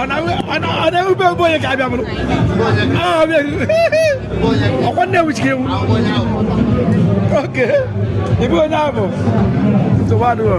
Ọ na-ewube ebe onye ka abịa bụrụ ọkwa nne ewuchiri ewu. Oke ibu onye ahụ bụ nsogbu adịghị.